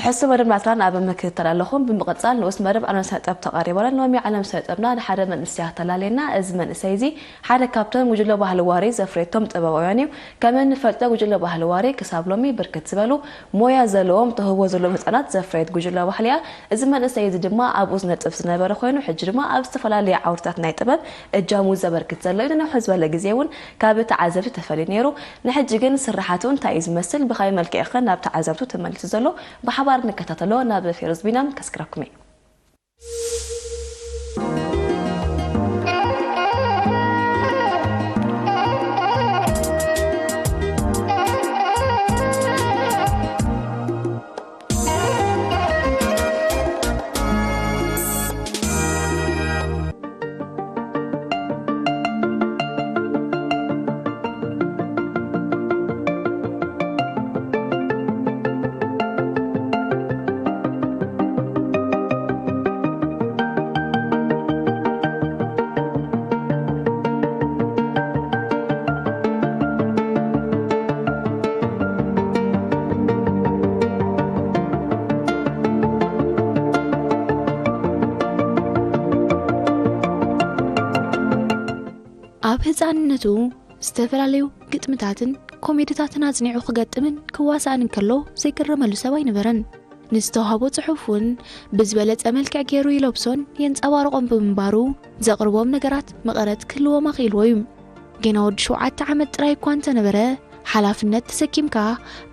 ሕሱ መደብ ናትና ናብ ምክትታል ኣለኹም። ብምቕጻል ንኡስ መደብ ዓለም ስነ ጥበብ ተቓሪባለን። ሎሚ ዓለም ስነ ጥበብና ንሓደ መንእሰይ ኣተላለየና። እዚ መንእሰይ እዚ ሓደ ካብቶም ጉጅለ ባህሊ ዋሪ ዘፍረየቶም ጥበባውያን እዩ። ከም እንፈልጦ ጉጅለ ባህሊ ዋሪ ክሳብ ሎሚ ብርክት ዝበሉ ሞያ ዘለዎም ተውህቦ ዘለዎም ህጻናት ዘፍረየት ጉጅለ ባህሊ እያ። እዚ መንእሰይ እዚ ድማ ኣብኡ ዝነጥፍ ዝነበረ ኮይኑ፣ ሕጂ ድማ ኣብ ዝተፈላለዩ ዓውድታት ናይ ጥበብ እጃሙ ዘበርክት ዘሎ እዩ። ንንውሕ ዝበለ ግዜ እውን ካብ ተዓዘብቲ ተፈልዩ ነይሩ። ንሕጂ ግን ስርሓቱ እንታይ እዩ ዝመስል፣ ብኸመይ መልክዕ ኸ ናብ ተዓዘብቱ ተመሊሱ ዘሎ፣ ብሓባር ንከታተሎ። ናብ ፌሮዝ ቢናም ከስክረኩም እየ። ኣብ ህጻንነቱ ዝተፈላለዩ ግጥምታትን ኮሜድታትን ኣጽኒዑ ክገጥምን ክዋሳእን እንከሎ ዘይግረመሉ ሰብ ኣይነበረን። ንዝተዋህቦ ጽሑፍ እውን ብዝበለጸ መልክዕ ገይሩ ይለብሶን የንጸባርቖን ብምንባሩ፣ ዘቕርቦም ነገራት መቐረት ክህልዎም ኣኽኢልዎ እዩ። ገና ወዲ ሸውዓተ ዓመት ጥራይ እኳ እንተነበረ፣ ሓላፍነት ተሰኪምካ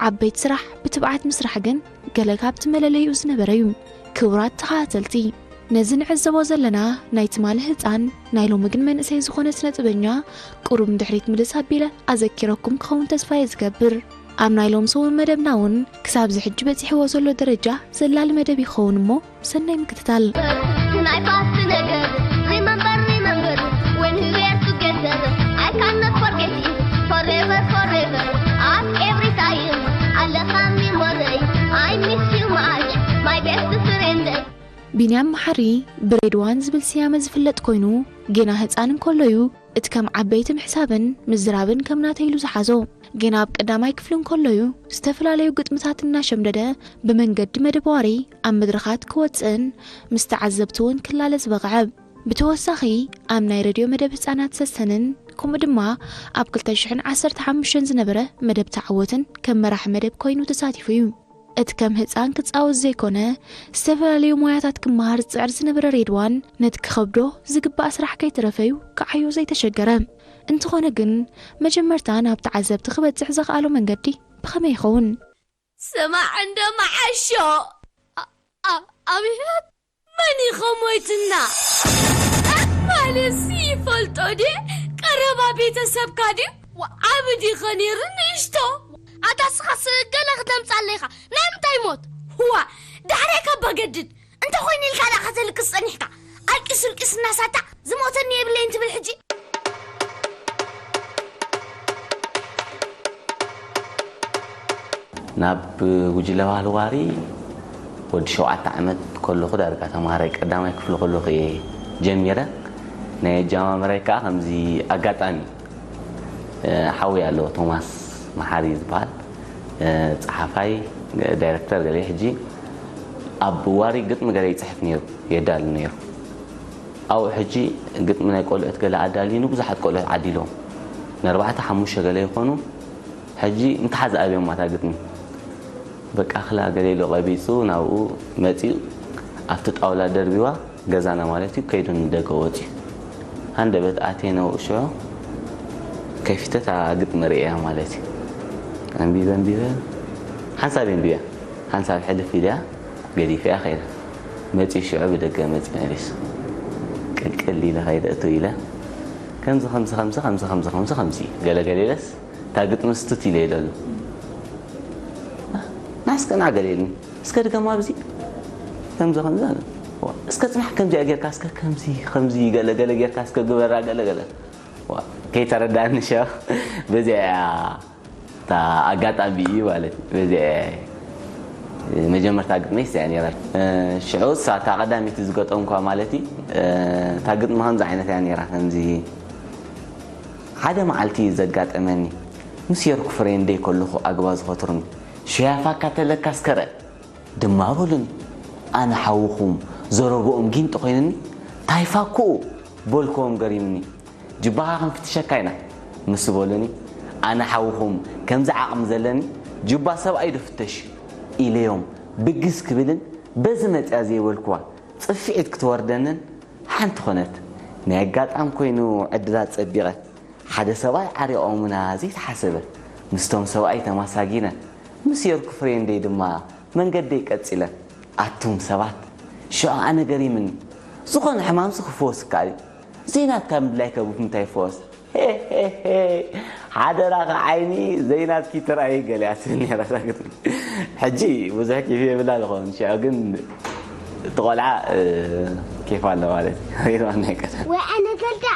ዓበይቲ ስራሕ ብትብዓት ምስራሕ ግን ገለ ካብቲ መለለይኡ ዝነበረ እዩ። ክቡራት ተኸታተልቲ፣ ነዚ ንዕዘቦ ዘለና ናይ ትማሊ ህጻን ናይ ሎሚ ግን መንእሰይ ዝኾነ ስነ ጥበበኛ ቁሩብ ንድሕሪት ምልስ ኣቢለ ኣዘኪረኩም ክኸውን ተስፋ እየ ዝገብር። ኣብ ናይ ሎም ሰሙን መደብና እውን ክሳብዚ ሕጂ በጺሕዎ ዘሎ ደረጃ ዘላሊ መደብ ይኸውን እሞ ሰናይ ምክትታል። ናይ ፓስት ነገር remember remember when we were together I cannot forget it forever forever at every time ኣለኻ memory I miss you much my best friend። ቢንያም መሓሪ ብሬድዋን ዝብል ስያመ ዝፍለጥ ኮይኑ፣ ጌና ህጻን እንከሎ እዩ እቲ ከም ዓበይቲ ምሕሳብን ምዝራብን ከም ናተይ ኢሉ ዝሓዞ። ጌና ኣብ ቀዳማይ ክፍሊ እንከሎ እዩ ዝተፈላለዩ ግጥምታት እናሸምደደ ብመንገዲ መደብ ዋሪ ኣብ መድረኻት ክወጽእን ምስ ተዓዘብቲ እውን ክላለ ዝበቕዐ። ብተወሳኺ ኣብ ናይ ሬድዮ መደብ ህጻናት ሰሰንን ከምኡ ድማ ኣብ ክልተ ሽሕን ዓሰርተ ሓሙሽተን ዝነበረ መደብ ተዓወትን ከም መራሒ መደብ ኮይኑ ተሳቲፉ እዩ። እቲ ከም ህጻን ክጻወት ዘይኮነ፣ ዝተፈላለዩ ሞያታት ክመሃር ዝጽዕር ዝነበረ ሬድዋን፣ ነቲ ክኸብዶ ዝግባእ ስራሕ ከይተረፈዩ ክዓዮ ዘይተሸገረ። እንተኾነ ግን፣ መጀመርታ ናብ ተዓዘብቲ ክበጽሕ ዘኽኣሎ መንገዲ ብኸመይ ይኸውን? ስማዕ እንዶ መዓሾ! ኣ-፣ ኣ-፣ ኣብየት! መን እዩ ሞይትና? ማለትሲ ይፈልጦ ድየ? ቀረባ ቤተሰብካ ድዩ? ዋ፣ ዓቢ ዲኸ ነይሩ ንእሽቶ? ኣታ ስኻስ ገለ ክተምጻለይ ኢኻ። ናይ ምንታይ ሞት? ዋ፣ ዳሕራይ ካብ ባገድድ። እንተ ኾይኑ ኢልካ ደኣ ከተልቅስ ጸኒሕካ። ኣልቂስ፣ ኣልቂስ እናሳታ፣ ዝሞተኒ የብለይን ትብል ሕጂ? ናብ ጉጅለ ባህሊ ዋሪ ወዲ ሸውዓተ ዓመት ከለኹ ዳርጋ ተምሃራይ ቀዳማይ ክፍሊ ከለኹ እየ ጀሚረ። ናይ ኣጀማምራይ ከኣ ከምዚ ኣጋጣሚ፣ እ፣ ሓወይ ኣሎ ቶማስ መሓሪ ዝበሃል፣ እ፣ ጸሓፋይ፣ ዳይረክተር ገለ ሕጂ ኣብ ዋሪ ግጥሚ ገለ ይጽሕፍ ነይሩ፣ የዳሉ ነይሩ። ኣብኡ ሕጂ ግጥሚ ናይ ቆልዑት ገለ ኣዳልዩ ንብዙሓት ቆልዑት ዓዲሎም። ንኣርባዕተ ሓሙሽተ ገለ ይኾኑ። ሕጂ እንተሓዝ ኣብዮም ማታ ግጥሚ። በቃ ክላ ገለ ኢሉ ቀቢጹ ናብኡ መጺኡ ኣብቲ ጣውላ ደርቢዋ ገዛና ማለት እዩ ከይዱ ንደገ ወጺኡ። ሃንደበት ኣትየ ናብኡ ሽዑ ከፊተ እታ ግጥሚ ርእያ ማለት እዩ። ኣንቢበ ኣንቢበ ሓንሳብ ኣንቢበ ሓንሳብ ሕልፍ ኢለያ ገዲፈያ ከይደ። መጺኡ ሽዑ ብደገ መጺኡ መሊሱ ቅልቅል ኢለ ከይደ እቱ ኢለ ከምዚ ከምዚ ከምዚ ከምዚ ከምዚ ከምዚ ከምዚ ገለ ገለ ኢለስ እታ ግጥሚ ስትት ኢለ ኢለሉ ናስከ ናገለ ኢሉኒ እስከ ድገማ ኣብዚ ከምዚ ከምዚ ኣለ። ዋ፣ እስከ ጽናሕ ከምዚኣ ጌርካ እስከ ከምዚ ከምዚ ገለ ገለ ጌርካ እስከ ግበራ ገለ ገለ ዋ፣ ከይተረዳእኒ ሸኽ በዚኣ እያ እታ ኣጋጣሚ እዩ ማለት እዩ። በዚ መጀመርታ ግጥመይ እዚኣ ነይራ። ሽዑ እሳ እታ ቀዳመይቲ ዝገጠምኳ ማለት እዩ። እታ ግጥሚ ከምዚ ዓይነት እያ ነይራ። ከምዚ ሓደ መዓልቲ እዩ ዘጋጠመኒ። ምስ የርኩ ፍሬንደይ ከለኹ ኣግባ ዝኸትሩኒ ሽያፋካ ተለካ እስከረ ድማ በሉኒ። ኣነ ሓውኹም ዘረብኦም ጊንጢ ኮይኑኒ፣ ታይፋ ክኡ በልክዎም ገሪምኒ። ጅባኻ ክንፍትሸካ ኢና ምስ በሉኒ፣ ኣነ ሓውኹም ከምዚ ዓቕሚ ዘለኒ ጅባ ሰብኣይ ዶ ፍተሽ ኢለዮም ብግስ ክብልን በዚ መጽያ ዘይበልክዋ ጽፍዒት ክትወርደንን ሓንቲ ኾነት። ናይ ኣጋጣም ኮይኑ ዕድላት ጸቢቐ ሓደ ሰብኣይ ዓሪቖምና ዘይተሓሰበ ምስቶም ሰብኣይ ተማሳጊነ ምስ ዮርክ ፍሬንደይ ድማ መንገደይ ቀጺለ። ኣቱም ሰባት ሽዑ ኣነ ገሪምኒ ዝኾነ ሕማምሲ ክፍወስ ይከኣል እዩ። ዘይናትካ ምድላይ ከብፍ እንታይ ይፈወስ? ሓደራኻ ዓይኒ ዘይናትኪ ትርኣይ ገሊኣትኒ ነራ ሳክት ሕጂ ብዙሕ ኬፍ የብላ ዝኾን ሽዑ ግን እቲ ቆልዓ ኬፍ ኣሎ ማለት እዩ። ሬድዋን ናይ ቀደም ወይ ኣነ ገልዳ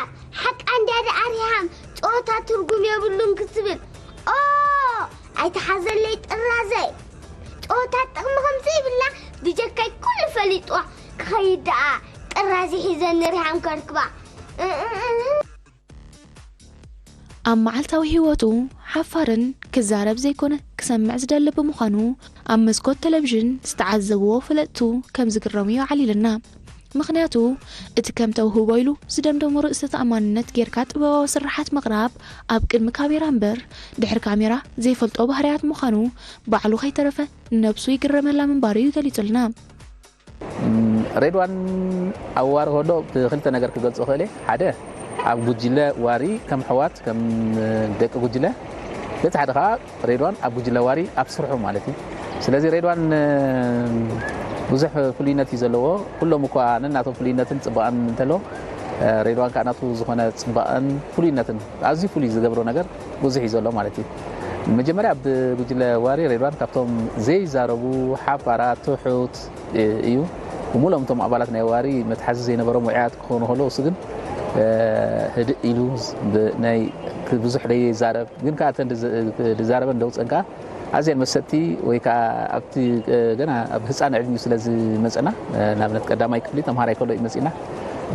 ሓቃ እንድያ ደኣ ሪሃም ጸወታ ትርጉም የብሉን ክትብል ኦ ኣይትሓዘለይ ጥራዘይ ጸወታ ጥቕሚ ከም ዘይብላ ብጀካይ ኩሉ ፈሊጥዋ ክኸይድ ደኣ ጥራዚ ሒዘኒ ሪሃም ከርክባ ኣብ መዓልታዊ ህይወቱ ሓፋርን ክዛረብ ዘይኮነ ክሰምዕ ዝደሊ ብምዃኑ ኣብ መስኮት ቴሌቪዥን ዝተዓዘብዎ ፈለጥቱ ከም ዝግረሙ እዩ ዓሊልና። ምኽንያቱ እቲ ከም ተውህቦ ኢሉ ዝደምደሞ ርእሰ ተኣማንነት ጌርካ ጥበባዊ ስርሓት ምቕራብ ኣብ ቅድሚ ካሜራ እምበር ድሕሪ ካሜራ ዘይፈልጦ ባህርያት ምዃኑ ባዕሉ ከይተረፈ ንነብሱ ይግረመላ ምንባሩ እዩ ገሊጹልና። ሬድዋን ኣብ ዋሪ ከሎ ብክልተ ነገር ክገልጾ ክእል እየ። ሓደ ኣብ ጉጅለ ዋሪ ከም ኣሕዋት ከም ደቂ ጉጅለ፣ በቲ ሓደ ከዓ ሬድዋን ኣብ ጉጅለ ዋሪ ኣብ ስርሑ ማለት እዩ። ስለዚ ሬድዋን ብዙሕ ፍሉይነት እዩ ዘለዎ። ኩሎም እኳ ነናቶም ፍሉይነትን ፅባቐን እንተለዎ ሬድዋን ከዓ ናቱ ዝኾነ ፅባቐን ፍሉይነትን ኣዝዩ ፍሉይ ዝገብሮ ነገር ብዙሕ እዩ ዘሎ ማለት እዩ። መጀመርያ ኣብ ጉጅለ ዋሪ ሬድዋን ካብቶም ዘይዛረቡ ሓባራት ትሑት እዩ። ብሙሉኦም እቶም ኣባላት ናይ ዋሪ መትሓዚ ዘይነበሮም ውዑያት ክኾኑ ከለዉ እሱ ግን ህድእ ኢሉ ብዙሕ ደይዛረብ ግን ከዓ እተን ዝዛረበን ደውፀን ከዓ ኣዝየን መሰጥቲ ወይ ከዓ ኣብቲ ገና ኣብ ህፃን ዕድሚኡ ስለ ዝመፀና ንኣብነት ቀዳማይ ክፍሊ ተምሃራይ ከሎ እዩ መፂና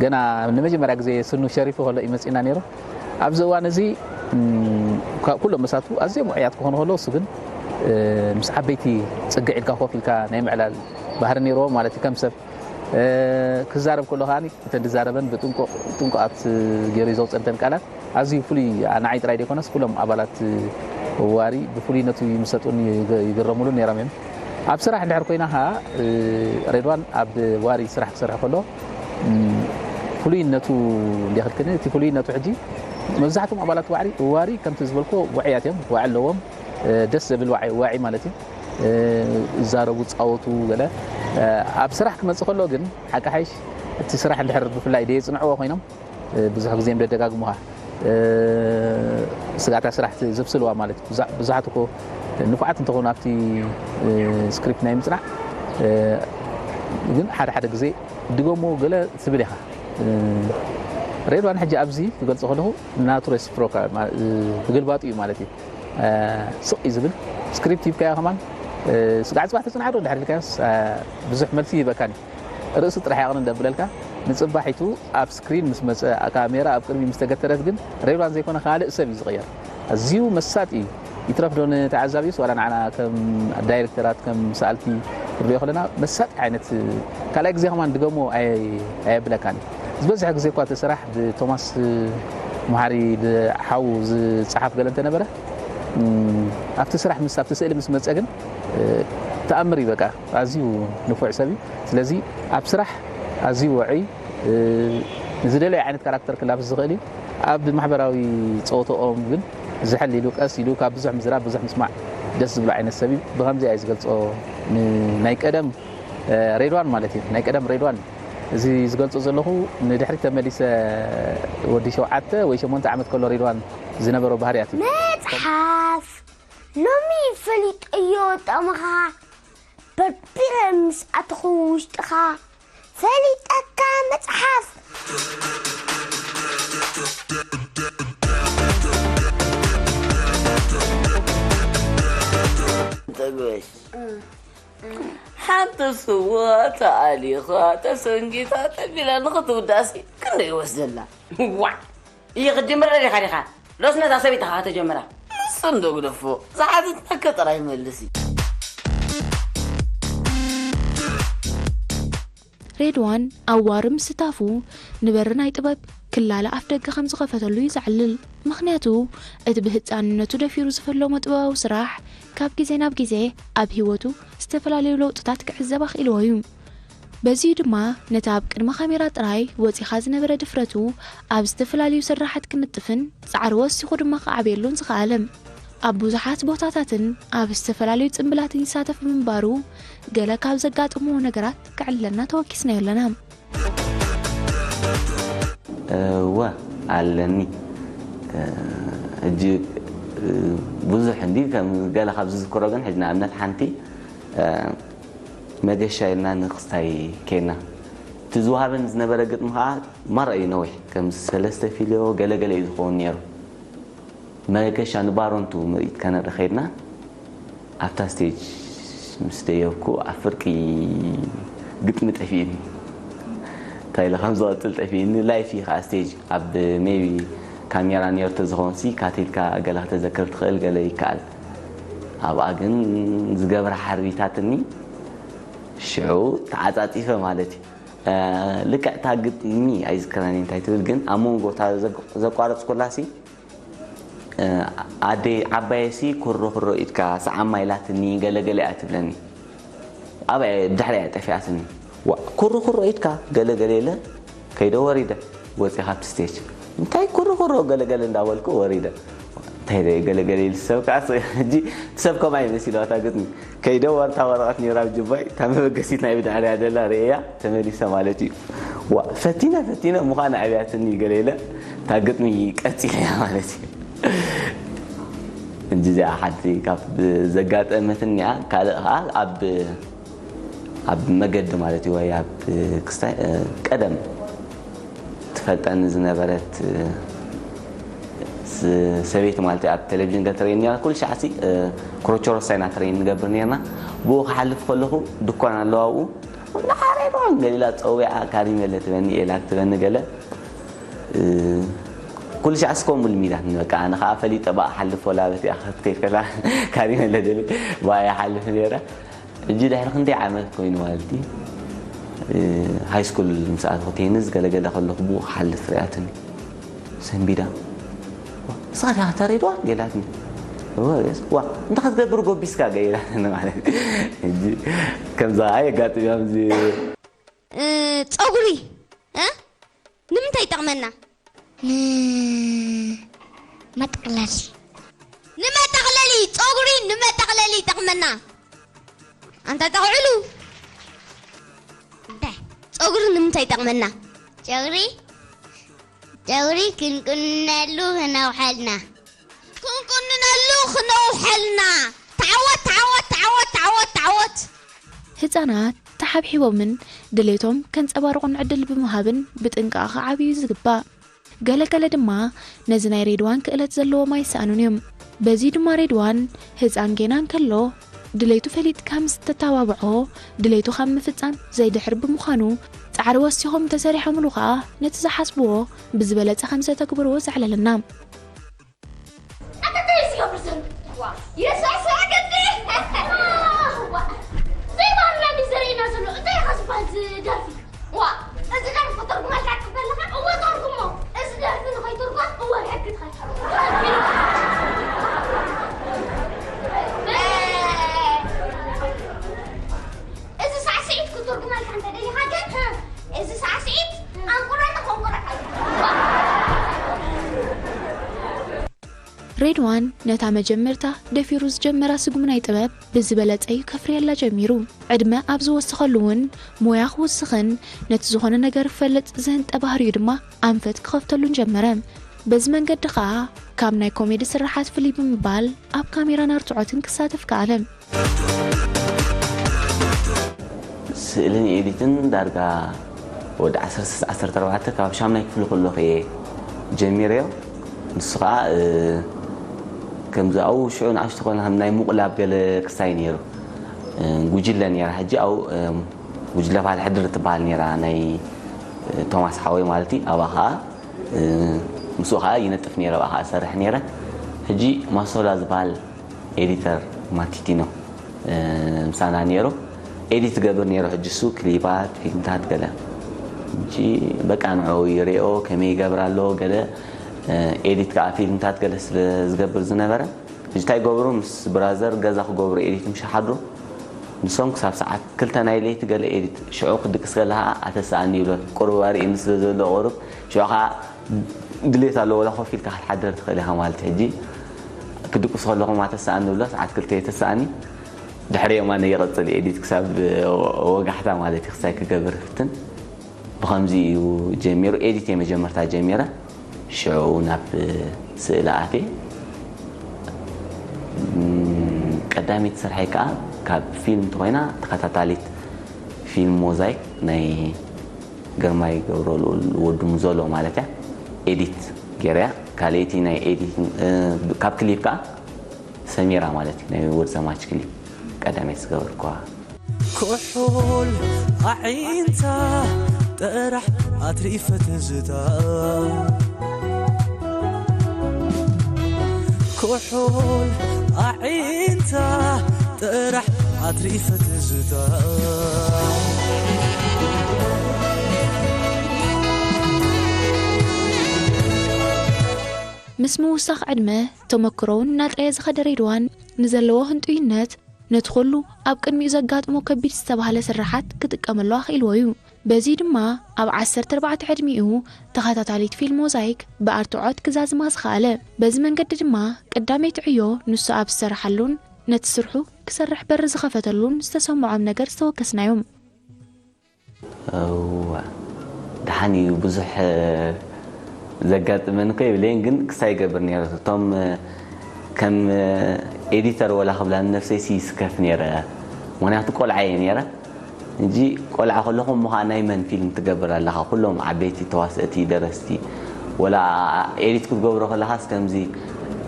ገና ንመጀመርያ ግዜ ስኑ ሸሪፉ ከሎ እዩ መፂና ነይሩ። ኣብዚ እዋን እዚ ኩሎም መሳቱ ኣዝዮም ውዑያት ክኾኑ ከለዉ እሱ ግን ምስ ዓበይቲ ፅግዕ ኢልካ ኮፍ ኢልካ ናይ ምዕላል ባህሪ ነይርዎ ማለት እዩ። ከም ሰብ ክዛረብ ከሎ ከዓ እተን ዝዛረበን ብጥንቁቕ ጥንቁቓት ገይሩ እዩ ዘውፀንተን ቃላት ኣዝዩ ፍሉይ ንዓይ ጥራይ ዘይኮነስ ኩሎም ኣባላት ዋሪ ብፍሉይነቱ ይምሰጡን ይግረሙሉን ነይሮም እዮም። ኣብ ስራሕ እንድሕር ኮይና ከዓ ሬድዋን ኣብ ዋሪ ስራሕ ክሰርሕ ከሎ ፍሉይነቱ እንዲኽልክኒ እቲ ፍሉይነቱ ሕጂ መብዛሕትኦም ኣባላት ዋዕሪ ዋሪ ከምቲ ዝበልኮ ዋዕያት እዮም። ዋዕ ኣለዎም ደስ ዘብል ዋዒ ማለት እዩ። ይዛረቡ ፃወቱ ገለ ኣብ ስራሕ ክመፅእ ከሎ ግን ሓቂ ሓይሽ እቲ ስራሕ እንድሕር ብፍላይ ደየፅንዕዎ ኮይኖም ብዙሕ ግዜ እዮም ደደጋግሙኻ ስጋታ ስራሕ ዘብስልዋ ማለት እዩ። ብዙሓት እኮ ንፉዓት እንተኾኑ ኣብቲ ስክሪፕት ናይ ምፅናዕ ግን ሓደ ሓደ ግዜ ድገሞ ገለ ትብል ኢኻ። ሬድዋን ሕጂ ኣብዚ ክገልፆ ከለኹ ናቱ ሬሲፕሮካ ብግልባጡ እዩ ማለት እዩ። ስቕ እዩ ዝብል ስክሪፕት ሂብካዮ ከማን ስጋዕ ፅባሕ ተፅንዓዶ እንድሕር ኢልካዮስ ብዙሕ መልሲ ይህበካን እዩ። ርእሱ ጥራሕ ያቕን እንደብለልካ ንፅባሒቱ ኣብ ስክሪን ምስ መፀ ካሜራ ኣብ ቅድሚ ምስ ተገተረት ግን ሬድዋን ዘይኮነ ካልእ ሰብ እዩ ዝቕየር። ኣዝዩ መሳጢ እዩ። ይትረፍ ዶ ንተዓዛቢስ ዋላ ንዓና ከም ዳይሬክተራት ከም ሰኣልቲ ክንሪኦ ከለና መሳጢ ዓይነት ካልኣይ ግዜ ከማን ድገሞ ኣየብለካን እዩ። ዝበዝሐ ግዜ እኳ እቲ ስራሕ ብቶማስ መሓሪ ብሓዉ ዝፀሓፍ ገለ እንተነበረ ኣብቲ ስራሕ ምስ ኣብቲ ስእሊ ምስ መፀ ግን ተኣምር እዩ በቃ ኣዝዩ ንፉዕ ሰብ እዩ። ስለዚ ኣብ ስራሕ ኣዝዩ ውዑይ ንዝደለየ ዓይነት ካራክተር ክላብስ ዝኽእል እዩ። ኣብ ማሕበራዊ ፀወተኦም ግን ዝሕል ኢሉ ቀስ ኢሉ ካብ ብዙሕ ምዝራብ ብዙሕ ምስማዕ ደስ ዝብሎ ዓይነት ሰብ እዩ። ብኸምዚ ኣየ ዝገልፆ ናይ ቀደም ሬድዋን ማለት እዩ። ናይ ቀደም ሬድዋን እዚ ዝገልፆ ዘለኹ ንድሕሪት ተመሊሰ ወዲ ሸውዓተ ወይ ሸሞንተ ዓመት ከሎ ሬድዋን ዝነበሮ ባህርያት እዩ። መፅሓፍ ሎሚ ፈሊጠዮ ጠቕምኻ በርቢረ ምስ ኣተኹ ውሽጥኻ ፈሊጠካ መፅሓፍ። ሓንቲ ስዋ ተኣሊኻ ተሰንጊታ ተቢላ ንኽትውዳእሲ ክንደይ ይወስደላ? ዋዕ! እየ ክትጅምር ደሊኻ ዲኻ? ዶስ ነታ ሰበይትኻ ከተጀምራ? ንሱ እንዶ ግደፎ፣ ዝሓተትናካ ጥራይ መልሲ። ሬድዋን ኣብ ዋሪ ምስታፉ ንበሪ ናይ ጥበብ ክላለ ኣፍደገ ከም ዝኸፈተሉ እዩ ዘዕልል። ምኽንያቱ እቲ ብህጻንነቱ ደፊሩ ዝፈለሞ ጥበባዊ ስራሕ ካብ ግዜ ናብ ግዜ ኣብ ህይወቱ ዝተፈላለዩ ለውጥታት ክዕዘብ ኣኽኢልዎ እዩ። በዚኡ ድማ ነቲ ኣብ ቅድሚ ካሜራ ጥራይ ወጺኻ ዝነበረ ድፍረቱ ኣብ ዝተፈላለዩ ስራሓት ክነጥፍን ጻዕሪ ወሲኹ ድማ ክዓብየሉን ዝኸኣለ። ኣብ ብዙሓት ቦታታትን ኣብ ዝተፈላለዩ ጽምብላትን ይሳተፍ ብምንባሩ ገለ ካብ ዘጋጠምዎ ነገራት ከዕልለና ተወኪስናዮ ኣለና። እወ ኣለኒ። ሕጂ ብዙሕ እንዲ ከም ገለ ካብ ዝዝክሮ ግን ሕጂ ንኣብነት ሓንቲ መገሻ ኢልና ንክስታይ ኬና እቲ ዝወሃበን ዝነበረ ግጥሚ ከዓ ማራ እዩ ነዊሕ ከም ሰለስተ ፊልዮ ገለገለ እዩ ዝኸውን ነይሩ። መገሻ ንባሮንቱ ምርኢት ከነርኢ ከይድና ኣብታ ስቴጅ ምስ ደየብኩ ኣብ ፍርቂ ግጥሚ ጠፊእኒ። እንታይ ኢለ ከም ዝቐፅል ጠፊእኒ። ላይፍ እዩ ከዓ ስቴጅ ኣብ ሜቢ ካሜራ ነይሩ ተዝኸውን ሲ ካቲልካ ገለ ክተዘክር ትኽእል ገለ ይከኣል። ኣብኣ ግን ዝገብራ ሓርቢታትኒ ሽዑ ተዓፃፂፈ ማለት እዩ። ልክዕ እታ ግጥሚ ኣይዝክራን እንታይ ትብል ግን ኣብ መንጎ እታ ዘቋረፅኩላ ሲ ኣደይ ዓባየሲ ኩሮ ኩሮ ኢድካ ሰዓማ ኢላትኒ ገለገለ እያ ትብለኒ። ኣብኣ ድሕሪኣ ጠፊኣትኒ። ዋ ኩሮ ኩሮ ኢድካ ገለገለ ኢለ ከይደ ወሪደ ወፂ ካብቲ ስቴጅ እንታይ ኩሮ ኩሮ ገለገለ እንዳበልኩ ወሪደ። እንታይ ደ ገለገለ ኢሉ ሰብ ከዓ ሕጂ ሰብ ከምኣ ይመሲሉ እታ ግጥሚ ከይደ ዋርታ ወረቐት ነይራ ኣብ ጅባይ እታ መበገሲት ናይ ብድሕሪያ ደላ ርእያ ተመሊሰ ማለት እዩ። ዋ ፈቲነ ፈቲነ ምዃን ኣብያትኒ ገለ ኢለ እታ ግጥሚ ቀፂለያ ማለት እዩ። እንጂ እዚኣ ሓንቲ ካብ ዘጋጠመትኒ እያ። ካልእ ከዓ ኣብ ኣብ መገዲ ማለት እዩ ወይ ኣብ ክስታይ ቀደም ትፈልጠኒ ዝነበረት ሰበይቲ ማለት ኣብ ቴሌቪዥን ገትረኒ ኩሉ ሻዕ ሲ ክሮቸሮሳይ ኢና ትሬን ንገብር ነርና። ብኡ ክሓልፍ ከለኹ ድኳን ኣለዋ ኣብኡ። ናሓረይ ዶ ገሊላ ፀዊዓ ካሪመለ ትበኒ ኤላ ትበኒ ገለ ኩሉ ሻዕ ስኮም ልሚዳት በቃ ኣነ ከዓ ፈሊጠ ብኣ ሓልፍ ወላ በቲ ክትከይድ ከላ ካሪመለ ደሊ ብኣ ይሓልፍ ነረ። እጂ ድሕሪ ክንደይ ዓመት ኮይኑ ማለት እዩ ሃይ ስኩል ምስ ኣተኹ ቴንስ ገለገለ ከለኹ ብኡ ክሓልፍ ሪኣትኒ ሰንቢዳ ንስኻ ዲኻ ተሬድዋ ገላትኒ ዋ እንታይ ክትገብር ጎቢስካ ገይራትኒ ማለት እዩ። ከምዛ ኣየጋጥም እዮም እዚ ጸጉሪ እ ንምንታይ ይጠቕመና? ንመጠቕለሊ። ንመጠቕለሊ፣ ጸጉሪ ንመጠቕለሊ ይጠቕመና። ኣንታ ጠቕዕሉ። እንታይ? ጸጉሪ ንምንታይ ይጠቕመና? ጨጉሪ ጨጉሪ ክንቁነሉ ክነውሐልና። ክንቁንነሉ ክነውሐልና። ተዓወት ተዓወት ተዓወት ተዓወት ተዓወት። ህጻናት ተሓብሒቦምን ድሌቶም ከንጸባርቑን ዕድል ብምሃብን ብጥንቃቐ ክዓብዩ ዝግባእ። ገለ ገለ ድማ ነዚ ናይ ሬድዋን ክእለት ዘለዎም ኣይሰኣኑን እዮም። በዚ ድማ ሬድዋን ህጻን ጌና እንከሎ ድሌቱ ፈሊጥካ ምስ ተተባብዖ ድሌቱ ካብ ምፍጻም ዘይድሕር ብምዃኑ ጻዕሪ ወሲኾም እንተሰሪሖምሉ ከኣ ነቲ ዝሓስብዎ ብዝበለጸ ከም ዘተግብርዎ ዘዕለለና። ኣታ እንታይ እዩ ዝገብር ዘሎ? ዋ፣ የሱስ ወገዲ! ዋ፣ ዘይባህልና ድዩ ዘርእየና ዘሎ? እንታይ ኢኻ ዝበሃል እዚ ደርፊ? ዋ፣ እዚ ደርፊ ክትርጉመልካ ትብል ኣለኻ? እወ፣ ተርጉሞ። እዚ ደርፊ ንኸይትርጎም፣ እወ፣ ብሕጊ ትኸይድ። እዚ ሳዕስዒት ክትርጉመልካ እንተደሊኻ ግን፣ እዚ ሳዕስዒት ኣንቁረኒ ከንቁረካ እዩ። ሬድዋን ነታ መጀመርታ ደፊሩ ዝጀመራ ስጉም ናይ ጥበብ ብዝበለጸ እዩ ከፍርየላ ጀሚሩ። ዕድመ ኣብ ዝወሰኸሉ እውን ሞያ ክውስኽን ነቲ ዝኾነ ነገር ክፈልጥ ዝህንጠ ባህሪኡ ድማ ኣንፈት ክኸፍተሉን ጀመረ። በዚ መንገዲ ኸኣ ካብ ናይ ኮሜዲ ስርሓት ፍልይ ብምባል ኣብ ካሜራን ኣርትዖትን ክሳተፍ ከኣለ። ስእልን ኤዲትን ዳርጋ ወዲ ዓሰርተ ዓሰርተ ኣርባዕተ ካብ ሻምናይ ክፍሊ ከለኹ እየ ጀሚረዮ። ንሱ ከዓ ከምዚ ኣብኡ ሽዑ ንኣሽቱ ኮና ከም ናይ ምቑላብ ገለ ክስታይ ነይሩ። ጉጅለ ነይራ ሕጂ ኣብኡ ጉጅለ ፋል ሕድር ትበሃል ነይራ ናይ ቶማስ ሓወይ ማለት እዩ። ኣብኣ ከዓ ምስኡ ከዓ ይነጥፍ ነይረ፣ ኣብኣ ከዓ እሰርሕ ነይረ። ሕጂ ማሶላ ዝበሃል ኤዲተር ማቲቲኖ ምሳና ነይሩ። ኤዲት ገብር ነይሩ። ሕጂ እሱ ክሊባት፣ ፊልምታት ገለ ሕጂ በቃ ንዑ ይሪኦ ከመይ ይገብር ኣሎ ገለ ኤዲት ከዓ ፊልምታት ገለ ስለ ዝገብር ዝነበረ፣ ሕጂ እንታይ ገብሩ ምስ ብራዘር ገዛ ክገብሩ ኤዲት ምሽ ሓድሩ ንሶም ክሳብ ሰዓት ክልተ ናይ ለይቲ ገለ ኤዲት ሽዑ ክድቅስ ከለካ ኣተሰኣኒ ይብሎ። ቁሩብ ኣርእኒ ስለ ዘሎ ቁሩብ ሽዑ ከዓ ድሌት ኣሎ ወላ ኮፍ ኢልካ ክትሓደር ትኽእል ኢኻ ማለት ሕጂ ክድቅሱ ከለኹም ኣተሰኣኒ ብሎ ሰዓት ክልተ የተሰኣኒ ድሕሪ ዮም ኣነ ይቐፅል ኤዲት ክሳብ ወጋሕታ ማለት እዩ ክሳይ ክገብር ፍትን ብኸምዚ እዩ ጀሚሩ ኤዲት እየ መጀመርታ ጀሚረ ሽዑ ናብ ስእሊ ኣትየ ቀዳሚት ስርሐይ ከዓ ካብ ፊልም እንተኮይና ተኸታታሊት ፊልም ሞዛይክ ናይ ግርማይ ገብረልኡል ወዲ ሙዞሎ ማለት እያ ኤዲት ገይረያ ካልእቲ ናይ ኤዲት ካብ ክሊፕ ከዓ ሰሚራ ማለት እዩ ናይ ወድ ዘማች ክሊፕ ቀዳመት ዝገበርኳ ኩሑል ኣዒንታ ጥራሕ ኣትሪፈ ትዝታ ኩሑል ኣዒንታ ጥራሕ ኣትሪፈ ትዝታ ምስ ምውሳኽ ዕድመ ተመክሮውን እናጥረየ ዝኸደ ሬድዋን ንዘለዎ ህንጡይነት ነቲ ኩሉ ኣብ ቅድሚኡ ዘጋጥሞ ከቢድ ዝተባህለ ስርሓት ክጥቀመሉ ኣኽኢልዎ እዩ። በዚ ድማ ኣብ ዓሰርተ ኣርባዕተ ዕድሚኡ ተኸታታሊት ፊልም ሞዛይክ ብኣርትዖት ክዛዝማ ዝኸኣለ። በዚ መንገዲ ድማ ቀዳመይቲ ዕዮ ንሱ ኣብ ዝሰርሓሉን ነቲ ስርሑ ክሰርሕ በሪ ዝኸፈተሉን ዝተሰምዖም ነገር ዝተወከስናዮም። እወ፣ ደሓን እዩ ብዙሕ ዘጋጥመኒ እኮ ይብለይን ግን ክሳይ ይገብር ነይረ እቶም ከም ኤዲተር ወላ ክብላኒ ነፍሰይ ሲ ይስከፍ ነይረ ምክንያቱ ቆልዓ እየ ነይረ እንጂ ቆልዓ ከለኹ እሞ ከዓ ናይ መን ፊልም ትገብር ኣለካ ኩሎም ዓበይቲ ተዋሰእቲ ደረስቲ ወላ ኤዲት ክትገብሮ ከለካስ ከምዚ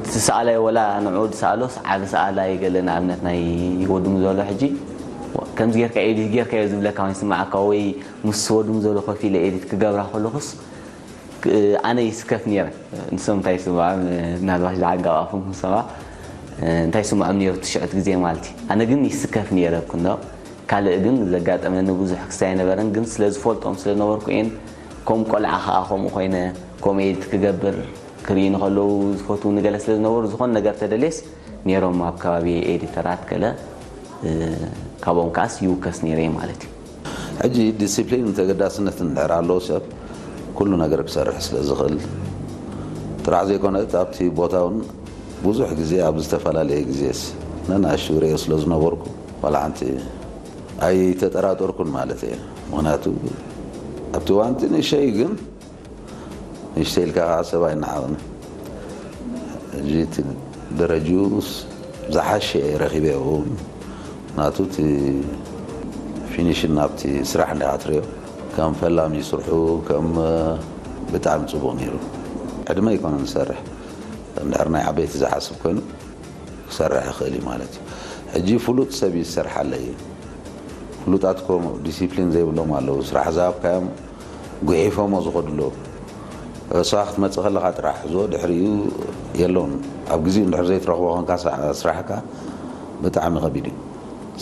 ትሰኣላይ ወላ ንዑ ዝሰኣሎስ ዓቢ ሰኣላይ ገለ ንኣብነት ናይ ወድሙ ዘሎ ሕጂ ከምዚ ጌርካ ኤዲት ጌርካዮ ዝብለካ ወይ ስማዓካ ወይ ምስ ወድሙ ዘሎ ኮፍ ኢለ ኤዲት ክገብራ ከለኹስ ኣነ ይስከፍ ነይረ ንሶም እንታይ ይስምዖም ምናልባሽ ዝዓጋባኹም ክሰማ እንታይ ይስምዖም ነይሩ ትሽዕት ግዜ ማለት እዩ ኣነ ግን ይስከፍ ነይረ ኩኖ ካልእ ግን ዘጋጠመኒ ብዙሕ ክስታይ ኣይነበረን ግን ስለ ዝፈልጦም ስለ ዝነበርኩ እየን ከም ቆልዓ ከዓ ከምኡ ኮይነ ኮሜዲ ክገብር ክርኢ ንከለዉ ዝፈትዉ ንገለ ስለ ዝነበሩ ዝኾነ ነገር ተደልየስ ነይሮም ኣብ ከባቢ ኤዲተራት ገለ ካብኦም ከዓስ ይውከስ ነይረ ማለት እዩ። ሕጂ ዲሲፕሊን ተገዳስነት እንድሕር ኣለዎ ሰብ ኩሉ ነገር ክሰርሕ ስለ ዝኽእል ጥራሕ ዘይኮነ ኣብቲ ቦታ እውን ብዙሕ ግዜ ኣብ ዝተፈላለየ ግዜስ ነናእሽቱ ርእዮ ስለ ዝነበርኩ ዋላ ሓንቲ ኣይተጠራጠርኩን ማለት እየ። ምክንያቱ ኣብቲ እዋንቲ ንእሸይ ግን ንእሽተይ ኢልካ ከዓ ሰብ ኣይነዓቕን። ሕጂ እቲ ደረጅኡስ ዝሓሸ እየ ረኺበዮ። ምክንያቱ እቲ ፊኒሽን ናብቲ ስራሕ እንዲኻ ትርእዮ ከም ፈላሚ ስርሑ ከም ብጣዕሚ ፅቡቕ ነይሩ። ዕድመ ኣይኮነን ዝሰርሕ እንድሕር ናይ ዓበይቲ ዝሓስብ ኮይኑ ክሰርሕ ይኽእል እዩ ማለት እዩ። ሕጂ ፍሉጥ ሰብ እዩ ዝሰርሓለይ። ፍሉጣት እኮ ዲሲፕሊን ዘይብሎም ኣለዉ። ስራሕ ዝሃብካዮም ጉሒፎሞ ዝኸዱ ኣለዉ። እሷ ክትመፅእ ከለኻ ጥራሕ ሕዝዎ ድሕሪኡ የለውን። ኣብ ግዜኡ እንድሕር ዘይትረኽቦ ኮንካ ስራሕካ ብጣዕሚ ከቢድ እዩ።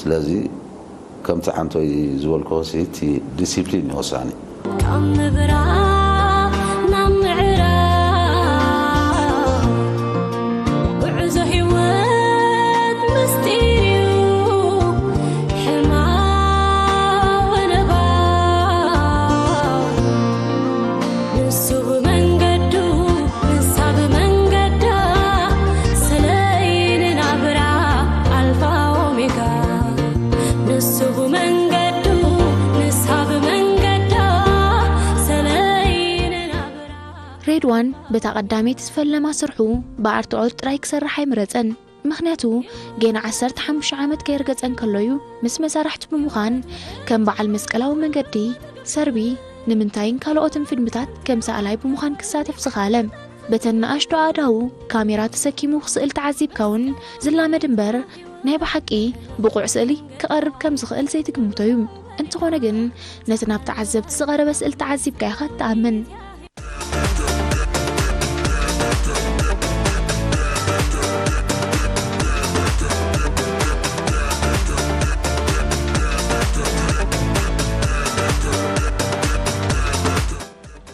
ስለዚ ከምቲ ዓንቶይ ዝበልኩ እቲ ዲሲፕሊን እዩ ወሳኒ። ካብ ምብራቕ ናብ ምዕራብ ጉዕዞ ህይወት ምስጢር እዩ ሕማቕ ወለባ ንሱ ብመንገዱ ንሳ ብመንገዳ ሰለይ ንናብራ ኣልፋ ኦሜጋ ንሱ ብመንገዱ ንሳ ብመንገዳ ሰለይ ንናብራ ሬድዋን በታ ቀዳመይቲ ዝፈለማ ስርሑ ብኣርትዖት ጥራይ ክሰርሕ ኣይምረጸን። ምኽንያቱ ጌና ዓሰርተ ሓሙሽተ ዓመት ከየርገጸ እንከሎ እዩ ምስ መሳርሕቱ ብምዃን ከም በዓል መስቀላዊ መንገዲ፣ ሰርቢ፣ ንምንታይን ካልኦትን ፊልምታት ከም ሰኣላይ ብምዃን ክሳተፍ ዝኸኣለ። በተን ንኣሽቱ ኣእዳዉ ካሜራ ተሰኪሙ ክስእል ተዓዚብካ እውን ዝላመድ እምበር ናይ ብሓቂ ብቑዕ ስእሊ ክቐርብ ከም ዝኽእል ዘይትግምቶ እዩ። እንተኾነ ግን ነቲ ናብ ተዓዘብቲ ዝቐረበ ስእሊ ተዓዚብካ ኢኻ እትኣምን።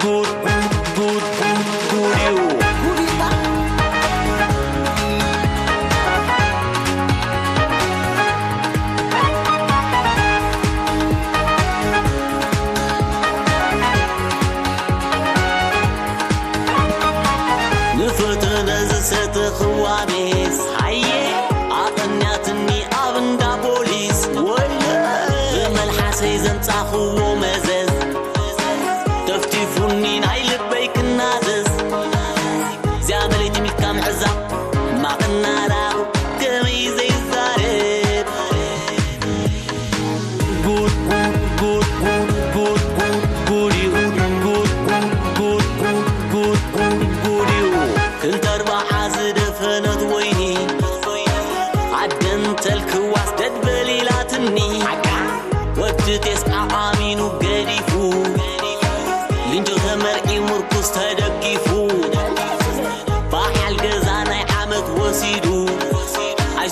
good, good, good, good, you.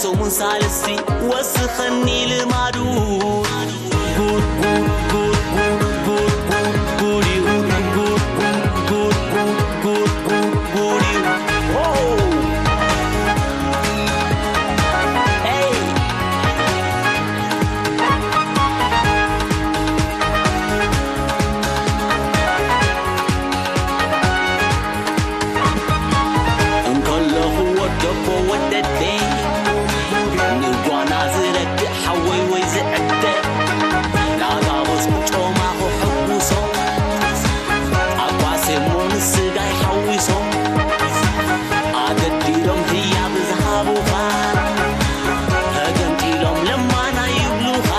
ሰሙን ሳልስቲ ወስኸኒ ልማዱ። ጉድ ጉድ ጉድ ጉድ ጉድ ጉድ እዩ። ጉድ ጉድ ጉድ ጉድ ጉድ ጉድ እዩ። ኦ! ኤይ! እንከለኹ ወደቦ ወደደይ ንጓና ዝረድእ ሓወይ ወይ ዝዕደ ናጋቦስ ጮማ ክሕጉሶ ኣባሴሞ ንስጋይ ሓዊሶም ኣገዲዶም ህያብ ዝሃቡኻ ተገምጢሎም ለማና ይብሉኻ።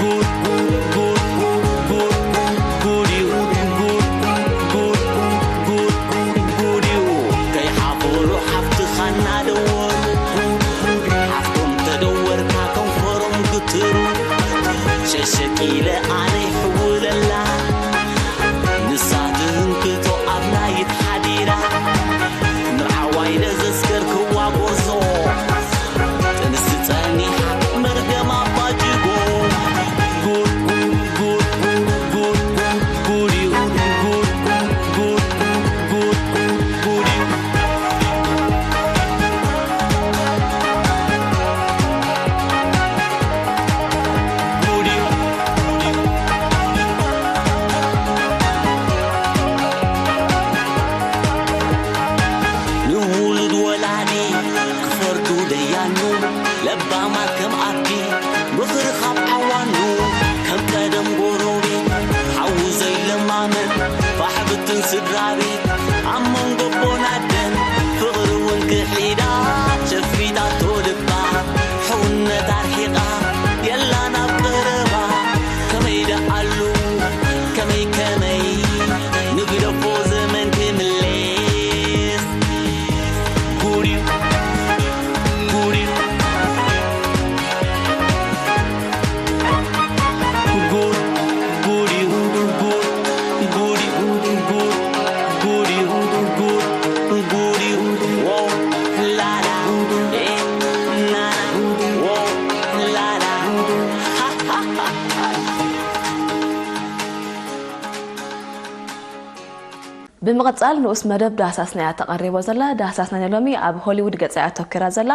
ጉድ ጉድ ጉድ ጉድ ጉድ እዩ። ጉድ ጉድ ጉድ ጉድ እዩ። ከይሓፈሩ ሓፍትኻ እናደወሩ ሓፍቶም ተደወርካ ከንፈሮም ግትሩ ሸሸቅ ኢለ ኣነ ይሕውለላ ንሳ ትህንክቶ ኣብ ናይት ሓዲራ ምርዓዋይ ነዘስከርክዋ ጎዞ ጥንሲ ጸኒሓ መርገም ኣባጅጎ። ጉድ ጉድ ጉድ ጉድ ጉድ እዩ። ጉድ ጉድ ጉድ ጉድ ጉድ ጉድ እዩ። ጉድ እዩ። ንውሉድ ወላዲ ክፈርዱ ደያኑ ለባማት ከም ኣቢ ምኽሪ ካብ ዓዋኑ ከም ቀደም ጎረቤት ሓዉ ዘይለማመን ፋሕብትን ስድራ ቤት ኣብ መንጎ ቦናደን ፍቕሪ እውን ክሒዳ ሸፊታቶ ልባ ሕውነት ኣርሒቓ የላን ኣብ ቀረባ ከመይ ደኣሉ ከመይ ከመይ ንግደፎ ዘመን ክምለስ ጉድ እዩ ጉድ እዩ ጉድ ጉድ እዩ ጉድ ጉድ እዩ ጉድ ጉድ እዩ ጉድ ጉድ እዩ ዎ ላላ ኤ ናና ዎ ላላ ብምቕጻል ንኡስ መደብ ዳህሳስና እያ ተቐሪቦ ዘላ። ዳህሳስና ናይ ሎሚ ኣብ ሆሊውድ ገጻ እያ ኣተኲራ ዘላ።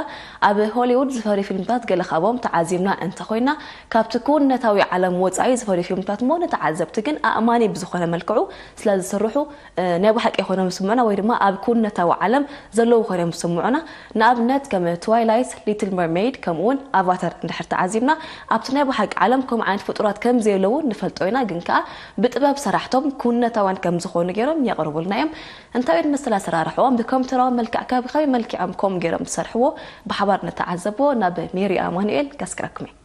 ኣብ ሆሊውድ ዝፈርዩ ፊልምታት ገለ ካብኦም ተዓዚብና እንተኾይና፣ ካብቲ ክውንነታዊ ዓለም ወጻኢ ዝፈርዩ ፊልምታት እሞ ንተዓዘብቲ ግን ኣእማኒ ብዝኾነ መልክዑ ስለ ዝስርሑ፣ እ፣ ናይ ብሓቂ ኮይኖም ዝስምዑና ወይ ድማ ኣብ ክውንነታዊ ዓለም ዘለዉ ኮይኖም ዝስምዑና። ንኣብነት ከም ትዋይላይት፣ ሊትል መርሜይድ ከምኡውን ኣቫታር እንድሕር ተዓዚብና ኣብቲ ናይ ብሓቂ ዓለም ከምኡ ዓይነት ፍጡራት ከም ዘየለዉ ንፈልጦ ኢና፣ ግን ከኣ ብጥበብ ሰራሕቶም ክውንነታውያን ከም ዝኾኑ ገይሮም የቕርቡልና እዮም። እንታይ እዩ መሰል ኣሰራርሕኦም? ብኮምፒውተራዊ መልክዕ ከ ብኸመይ መልክዖም ከምኡ ገይሮም ዝሰርሕዎ ብሓባር ንተዓዘቦ። ናብ ሜሪ ኣማኑኤል ከስክረኩም እየ።